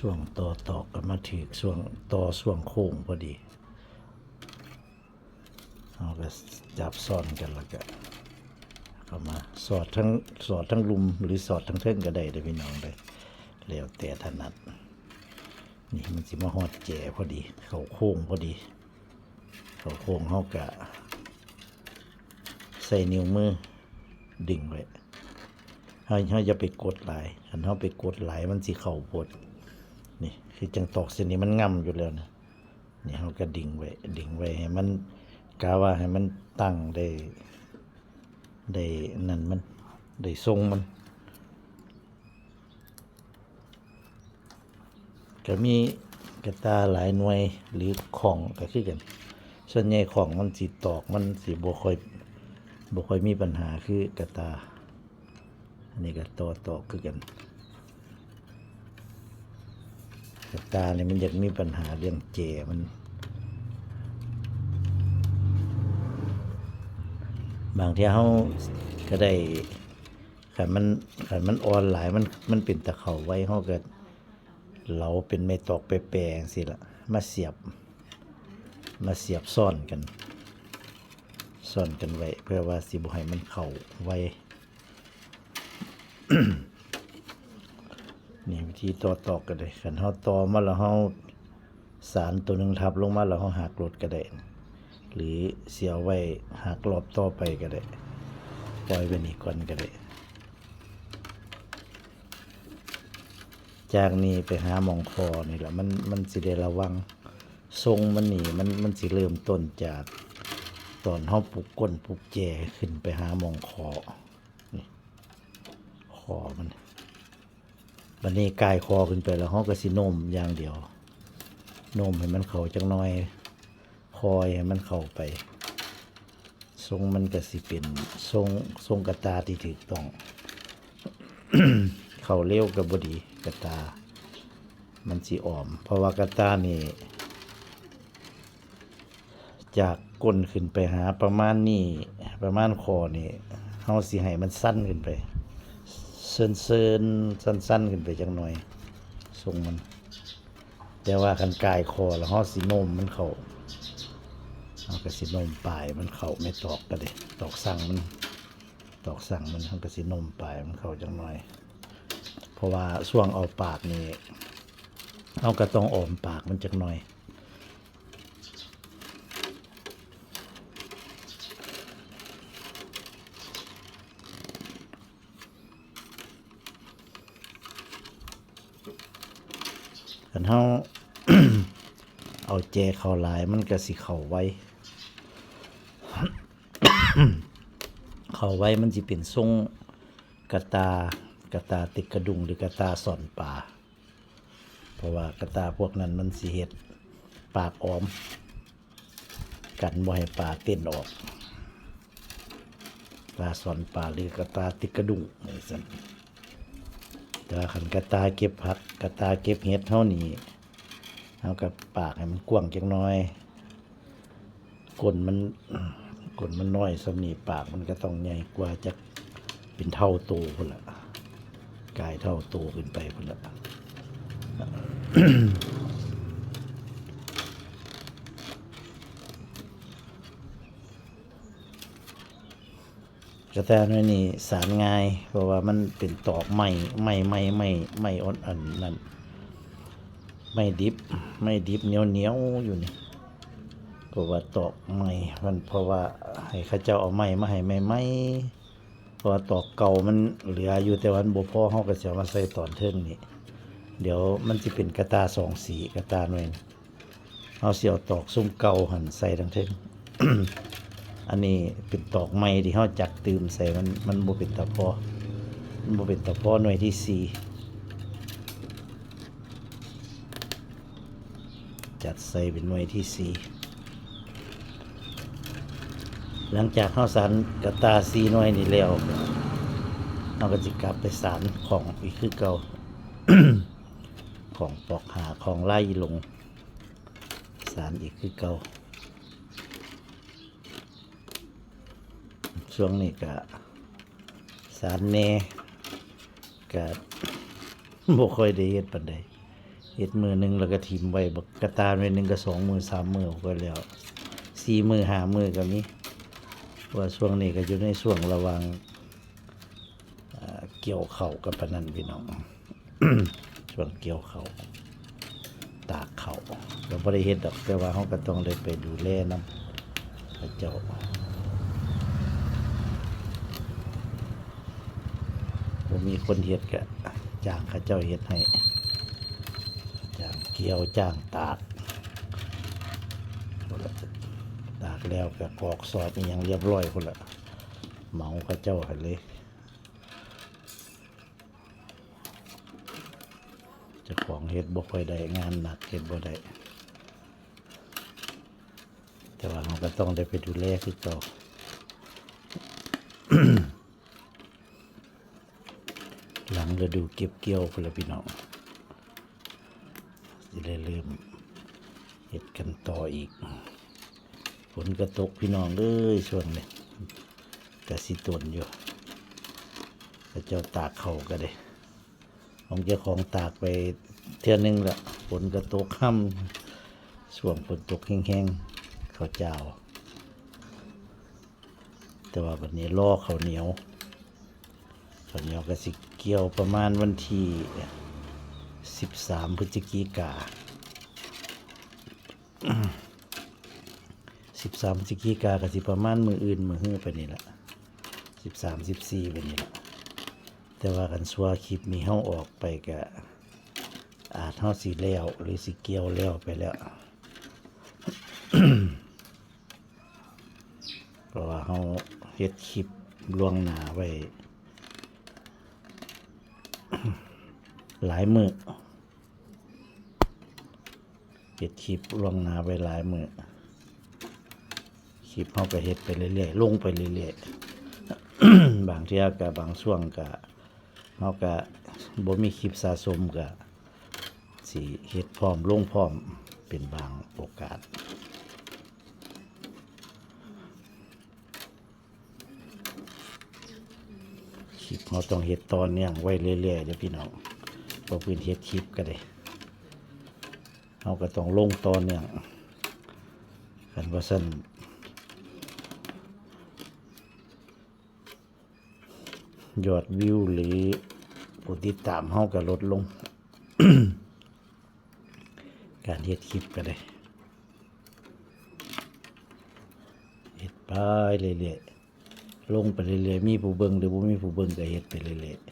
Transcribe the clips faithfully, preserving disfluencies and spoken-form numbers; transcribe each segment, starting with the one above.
ช่วงต่อตอกก็มาถืกช่วงต่อช่วงโค้งพอดี เราก็จับซ้อนกันแล้วก็ เข้ามาสอดทั้งสอดทั้งลุ่มหรือสอดทั้งเทิงก็ได้เด้อพี่น้องเด้อ แล้วแต่ถนัด นี่มันสิมาฮอดแจพอดี เข้าโค้งพอดี เข้าโค้งเฮากะ ใส่นิ้วมือ ดึงไว้ เฮาเฮาอย่าไปกดหลาย คันเฮาไปกดหลายมันสิเข้าโพด นี่คือจั่งตอกเส้นนี้มันง่ำอยู่แล้วนะ นี่เฮาก็ดึงไว้ ดึงไว้ให้มัน กะว่าให้มันตั้งได้ ได้นั่นมัน ได้ทรงมัน ก็มีกระต่าหลายหน่วยหรือข้องก็คือกัน ส่วนใหญ่ข้องมันสิตอก มันสิบ่ค่อย บ่ค่อยมีปัญหาคือกระต่า อันนี้ก็ต่อตอกคือกัน กระต่านี่มันอยากมีปัญหาเรื่องแจมัน บางเทื่อเฮาก็ได้ คันมัน คันมันอ่อนหลาย มัน มันเป็นตาเข้าไว เฮาก็เหลาเป็นไม้ตอกแปรๆจั่งซี้ล่ะ มาเสียบ มาเสียบซ้อนกัน ซ้อนกันไว้ เพื่อว่าสิบ่ให้มันเข้าไว นี่วิธีต่อตอกก็ได้ คันเฮาต่อมาแล้วเฮาสานตัวหนึ่งทับลงมาแล้วเฮาหักโลดก็ได้ หรือสิเอาไว้หักรอบต่อไปก็ได้ ปล่อยไว้นี่ก่อนก็ได้ จากนี้ไปหาหม่องข้อนี่แหละ มัน มันสิได้ระวัง ทรงมันนี่ มัน มันสิเริ่มต้นจาก ตอนเฮาปลุกก้นปลุกแจขึ้นไปหาหม่องข้อ นี่ ข้อมัน บัดนี้กายข้อขึ้นไปแล้วเฮาก็สิโน้มอย่างเดียว โน้มให้มันเข้าจักหน่อย คอยให้มันเข้าไป ทรงมันก็สิเป็นทรง ทรงกระต่าที่ถูกต้อง เข้าเร็วก็บ่ดี กระต่า มันสิอ้อม เพราะว่ากระต่านี่ จากก้นขึ้นไปหาประมาณนี้ ประมาณข้อนี่ เฮาสิให้มันสั้นขึ้นไป เซินๆ สั้นๆ ขึ้นไปจักหน่อย ทรงมัน แต่ว่าคันกายข้อแล้วเฮาสิโน้มมันเข้า เฮาก็สิโน้มปลายมันเข้า ไม้ตอกก็ได้ ตอกสั่งมัน ตอกสั่งมัน เฮาก็สิโน้มปลายมันเข้าจักหน่อย เพราะว่าช่วงเอาปากนี่ เฮาก็ต้องอ้อมปากมันจักหน่อย คันเฮา เอาแจเข้าหลายมันก็สิเข้าไว เข้าไวมันสิเป็นทรงกระต่า กระต่าติดกระดุงหรือกระต่าซ่อนปลา เพราะว่ากระต่าพวกนั้นมันสิเฮ็ดปากอ้อม กันบ่ให้ปลาเต้นออก กระต่าซ่อนปลาหรือกระต่าติดกระดุงนี่ซั่น แต่ว่าคันกระต่าเก็บผัก กระต่าเก็บเห็ดเฮานี่ เฮาก็ปากให้มันกว้างจักหน่อย ก้นมัน ก้นมันน้อยส่ำนี้ ปากมันก็ต้องใหญ่กว่าจักเป็นเท่าโตพุ้นล่ะ กายเท่าโตขึ้นไปพุ้นล่ะ กระต่าหน่วยนี้สานง่าย เพราะว่ามันเป็นตอกไม้ ไม้ ไม้ ไม้ ไม้อ่อน อันนั้น ไม้ดิบ ไม้ดิบเหนียวๆอยู่นี่ เพราะว่าตอกไม้ มัน เพราะว่าให้เขาเจ้าเอาไม้มาให้ใหม่ๆ เพราะว่าตอกเก่ามันเหลืออยู่ แต่ว่ามันบ่พอ เฮาก็สิเอามาใส่ตอนเทิงนี่ เดี๋ยวมันสิเป็นกระต่าสองสี กระต่าหน่วยนี้ เฮาสิเอาตอกซุมเก่าหั่นใส่ทั้งเทิง อันนี้เป็นตอกใหม่ที่เฮาจักตื่มใส่ มัน มันบ่เป็นตาพอ มันบ่เป็นตาพอหน่วยที่สี่ จัดใส่เป็นหน่วยที่สี่ หลังจากเฮาสานกระต่าสี่หน่วยนี้แล้ว เฮาก็สิกลับไปสานข้องอีกคือเก่า ข้องปอกห้า ข้องลายอีหลง สานอีกคือเก่า ช่วงนี้ก็สานแหน่ ก็บ่ค่อยได้เฮ็ดปานใด เ เฮ็ดมื้อหนึ่งแล้วก็ถิ่มไว้ บักกะตาหน่วยหนึ่งก็สองมื้อสามมื้อก็แล้ว สี่มื้อห้ามื้อก็มี เพราะว่าช่วงนี้ก็อยู่ในช่วงระหว่าง อ่า เกี่ยวข้าวกับปานนั้นพี่น้อง ช่วงเกี่ยวข้าว ตากข้าว ก็บ่ได้เฮ็ดดอก แต่ว่าเราก็ต้องได้ไปดูแลนำเขาเจ้า บ่มีคนเฮ็ดก็จ้างเขาเจ้าเฮ็ดให้ จ้างเกี่ยว จ้างตาก ตากแล้วก็กรอกสอบอิหยังเรียบร้อยพุ้นละ เหมาเขาเจ้าให้เลย เจ้าของเฮ็ดบ่ค่อยได้ งานหนักเฮ็ดบ่ได้ แต่ว่าเราก็ต้องได้ไปดูแลคือเก่า หลังฤดูเก็บเกี่ยวพุ้นละพี่น้อง สิได้เริ่มเฮ็ดกันต่ออีก ฝนก็ตกพี่น้องเอ้ย ช่วงนี้ กะสิตนอยู่ เขาเจ้าตากข้าวก็ได้ ของเจ้าของตากไปเทื่อนึงละ ฝนก็ตกฮ่ำ ช่วงฝนตกแฮงๆ ข้าวเจ้า แต่ว่าบัดนี้รอข้าวเหนียว ข้าวเหนียวก็สิเกี่ยวประมาณวันที่สิบสามพฤศจิกา สิบสามพฤศจิกาก็สิประมาณมื้ออื่นมื้อฮือไปนี่ละ สิบสาม สิบสี่ไปนี่ละ แต่ว่าคันซัวคลิปนี้เฮาออกไปก็ อาจเฮาสิแล้วหรือสิเกี่ยวแล้วไปแล้ว เพราะว่าเฮาเฮ็ดคลิปล่วงหน้าไว้ หลายมื้อ เฮ็ดคลิปล่วงหน้าไว้หลายมื้อ คลิปเฮาก็เฮ็ดไปเรื่อยๆ ลงไปเรื่อยๆ บางเทื่อก็บางช่วงก็ เฮาก็บ่มีคลิปสะสมก็สิเฮ็ดพร้อมลงพร้อมเป็นบางโอกาส คลิปเฮาต้องเฮ็ดต่อเนื่องไว้เรื่อยๆ เด้อพี่น้อง บ่พื้นเฮ็ดคลิปก็ได้ เฮาก็ต้องลงต่อเนื่อง คันบ่ซั้น ยอดวิวหรือผู้ติดตามเฮาก็ลดลง การเฮ็ดคลิปก็ได้ เฮ็ดไปเรื่อยๆ ลงไปเรื่อยๆ มีผู้เบิ่งหรือบ่มีผู้เบิ่งก็เฮ็ดไปเรื่อยๆ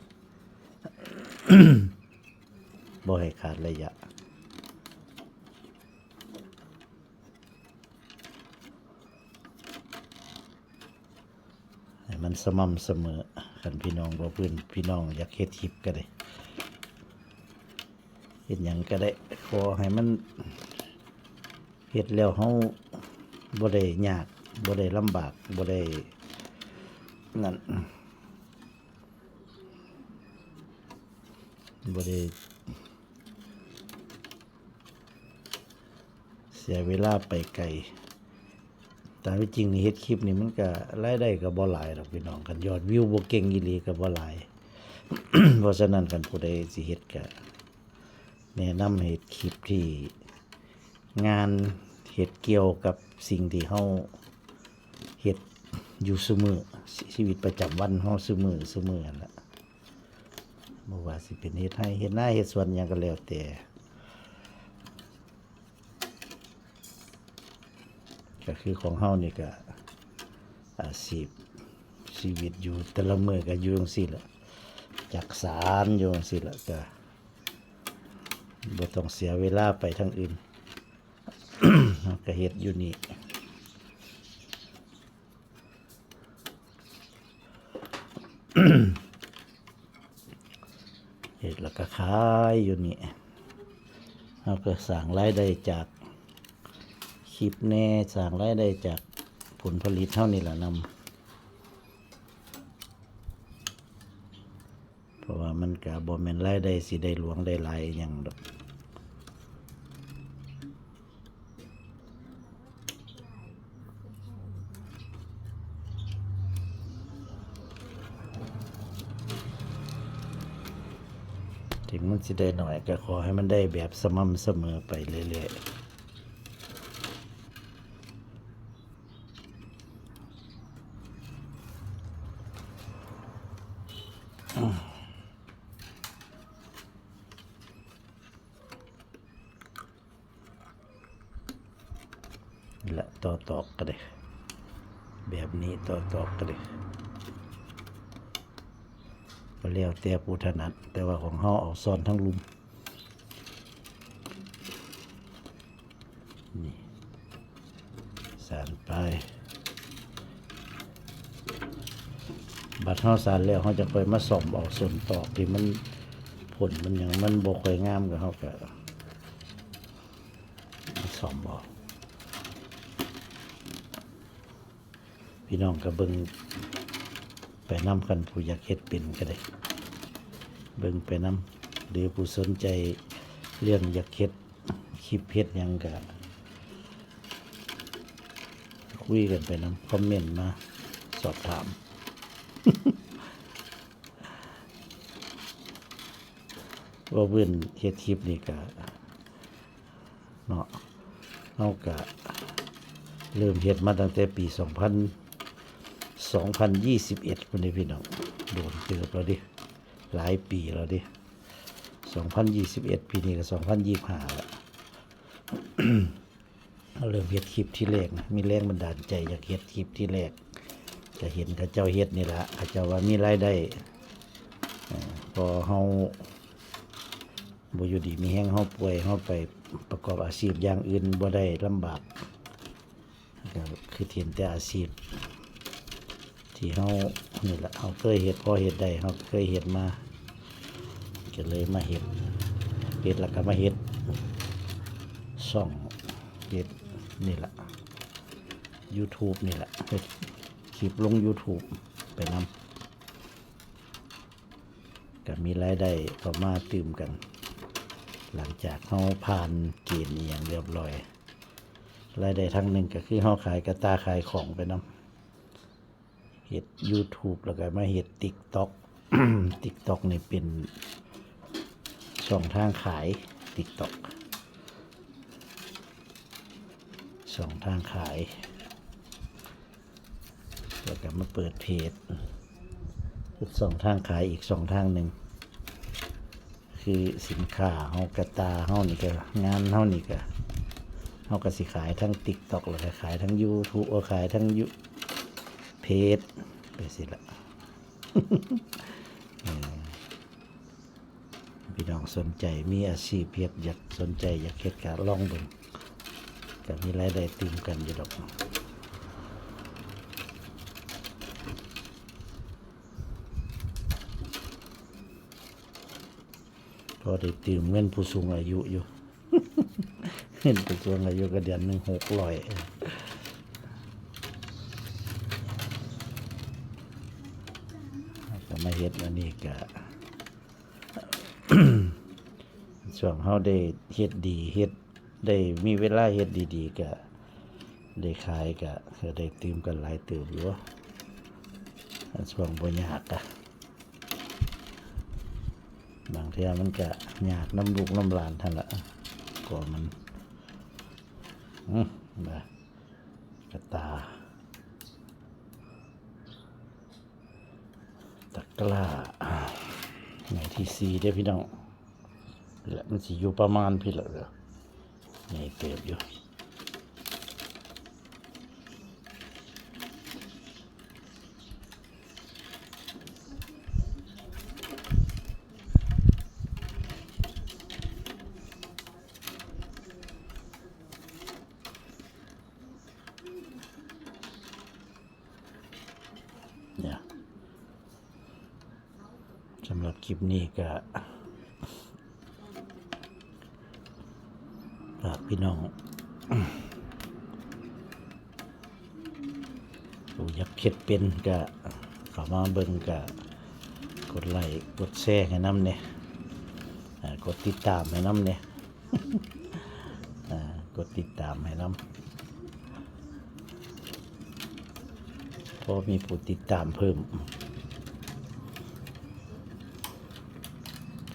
บ่ให้ขาดระยะ ให้มันสม่ำเสมอ คันพี่น้องบ่พื้น พี่น้องอยากเฮ็ดคลิปก็ได้ เฮ็ดหยังก็ได้ ขอให้มัน เฮ็ดแล้วเฮาบ่ได้ยาก บ่ได้ลำบาก บ่ได้นั่น บ่ได้เสียเวลาไปไกล ตามที่จริงนี่เฮ็ดคลิปนี่มันก็รายได้ก็บ่หลายดอกพี่น้อง คันยอดวิวบ่เก่งอีหลีก็บ่หลาย เพราะฉะนั้นคันผู้ใดสิเฮ็ดก็แนะนำให้เฮ็ดคลิปที่งาน เฮ็ดเกี่ยวกับสิ่งที่เฮาเฮ็ดอยู่ซุมื้อ ชีวิตประจำวันเฮาซุมื้อซุมื้อนั่นล่ะ บ่ว่าสิเป็นเฮ็ดไร่เฮ็ดนาเฮ็ดสวนหยังก็แล้วแต่ ก็คือของเฮานี่ก็อาชีพชีวิตอยู่แต่ละมื้อก็อยู่จั่งซี้ล่ะ จักสานอยู่จั่งซี้ล่ะ ก็บ่ต้องเสียเวลาไปทางอื่น เฮาก็เฮ็ดอยู่นี่ เฮ็ดแล้วก็ขายอยู่นี่ เฮาก็สร้างรายได้จากคลิปแหน่ สร้างรายได้จากผลผลิตเฮานี่ล่ะนำ เพราะว่ามันก็บ่แม่นรายได้สิได้หลวงได้หลายอิหยังดอก เ ถึงมันสิได้น้อย ก็ขอให้มันได้แบบสม่ำเสมอไปเรื่อยๆ นี่แหละ ต่อตอกก็ได้ แบบนี้ ต่อตอกก็ได้ ก็แล้วแต่ผู้ถนัด แต่ว่าของเฮาเอาซ่อนทั้งลุ่ม นี่ สานไป บัดเฮาสานแล้ว เฮาจะค่อยมาซ่อมเอาส่วนตอกที่มันพ่นมันหยัง มันบ่ค่อยงาม ก็เฮาก็ซ่อมเอา พี่น้องก็เบิ่งไปนำ คันผู้อยากเฮ็ดเป็นก็ได้ เบิ่งไปนำ หรือผู้สนใจเรื่องอยากเฮ็ดคลิปเฮ็ดหยังก็คุยกันไปนำ คอมเมนต์มาสอบถาม ว่าเพิ่นเฮ็ดคลิปนี่ก็ เนาะ เฮาก็เริ่มเฮ็ดมาตั้งแต่ปีสองพัน สองพันยี่สิบเอ็ดพุ้นเด้พี่น้อง โดนเติบแล้วเด้ หลายปีแล้วเด้ สองพันยี่สิบเอ็ด ปีนี้ก็สองพันยี่สิบห้าแล้ว เฮาเริ่มเฮ็ดคลิปทีแรกนะ มีแรงบันดาลใจอยากเฮ็ดคลิปทีแรก ก็เห็นเขาเจ้าเฮ็ดนี่ล่ะ เขาเจ้าว่ามีรายได้ เอ่อ พอเฮา บ่อยู่ดีมีแฮง เฮาป่วย เฮาไปประกอบอาชีพอย่างอื่นบ่ได้ ลำบาก ก็คือเห็นแต่อาชีพที่เฮานี่ล่ะ เฮาเคยเฮ็ด พอเฮ็ดได้ เฮาเคยเฮ็ดมา ก็เลยมาเฮ็ด เฮ็ดแล้วก็มาเฮ็ดช่อง เฮ็ดนี่ล่ะ YouTube นี่ล่ะ เฮ็ดคลิปลง YouTube ไปนำ ก็มีรายได้เข้ามาตื่มกัน หลังจากเฮาผ่านเกณฑ์อีหยังเรียบร้อย รายได้ทางหนึ่งก็คือเฮาขายกระต่ายขายของไปนำ เฮ็ด YouTube แล้วก็มาเฮ็ด TikTok TikTok นี่เป็นช่องทางขาย TikTok ช่องทางขาย แล้วก็มาเปิดเพจ ช่องทางขายอีกช่องทางหนึ่ง คือสินค้าเฮา กระต่ายเฮานี่ก็ งานเฮานี่ก็ เฮาก็สิขายทั้ง TikTok แล้วก็ขายทั้ง YouTube โอ้ ขายทั้งยู เพจ ไปสิละ เออ พี่น้องสนใจมีอาชีพเฮ็ด อยากสนใจอยากเฮ็ดก็ลองเบิ่ง ก็มีรายได้ตื่มกันอยู่ดอก พอได้ตื่มเงินผู้สูงอายุอยู่ เงินผู้สูงอายุก็เดือนหนึ่งหกร้อย ก็มาเฮ็ดอันนี้ก็ ช่วงเฮาได้เฮ็ดดี เฮ็ด ได้มีเวลาเฮ็ดดีๆ ก็ได้ขาย ก็ ก็ได้ตื่มกันหลายเติบอยู่ ช่วงบ่ยากอะ บางเทื่อมันก็ยากนำลูกนำหลานหั้นล่ะ ก็มัน อืม นะ กระต่าย ตะกร้า อ่า ในที่สี่เด้อพี่น้อง และมันสิอยู่ประมาณพี้ละเด้อ ใหญ่เติบอยู่ เนี่ย สำหรับคลิปนี้ก็ฝากพี่น้อง ผู้อยากเฮ็ดเป็นก็เข้ามาเบิ่ง ก็กดไลก์กดแชร์ให้นำแหน่ อ่า กดติดตามให้นำแหน่ อ่า กดติดตามให้นำ พอมีผู้ติดตามเพิ่ม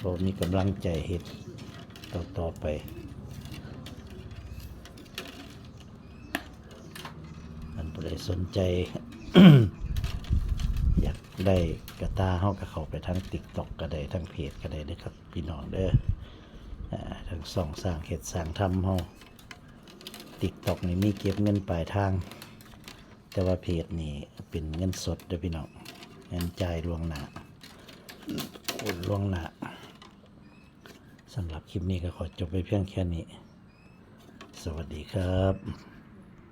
บ่มีกำลังใจเฮ็ดต่อๆไป อันผู้ใดสนใจ อยากได้กระต่าเฮาก็เข้าไปทาง TikTok ก็ได้ ทางเพจก็ได้เด้อครับ พี่น้องเด้อ อ่า ทางช่องสร้างเฮ็ดสร้างทำเฮา TikTok นี่มีเก็บเงินปลายทาง แต่ว่าเพจนี่เป็นเงินสดเด้อพี่น้อง เงินจ่ายล่วงหน้า โอนล่วงหน้า สำหรับคลิปนี้ก็ขอจบไปเพียงแค่นี้ สวัสดีครับ